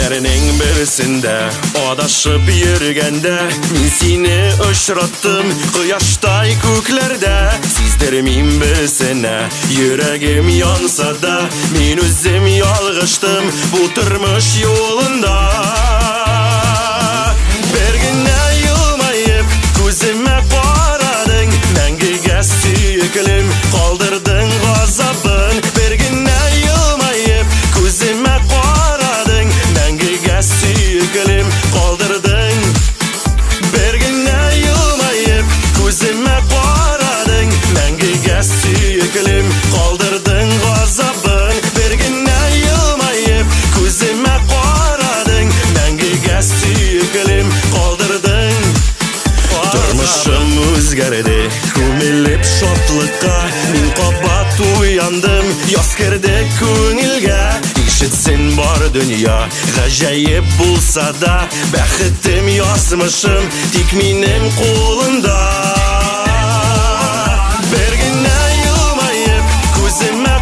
Көннәрнең берсендә адашып йөргәндә мин сине очраттым кояштай күкләрдә. Сиздермим берсенә, йөрәгем янса да, мин үзем ялгыштым бу тормыш юлында. Бер генә елмаеп күземә карадың, мәңгегә сөеклем калдырдың газабын. Бер генә елмаеп күземә карадың, мәңгегә сөеклем калдырдың. Бер генә елмаеп күземә карадың, мәңгегә сөеклем калдырдың газабын. Бер генә елмаеп күземә карадың, мәңгегә сөеклем калдырдың. Тормышым үзгәрде, күмелеп шатлыкка, мин кабат уяндым, яз керде күңелгә. Ишетсен бар дөнья, гаҗәеп булса да, бәхетем, язмышым тик минем кулымда. Бер генә елмаеп күземә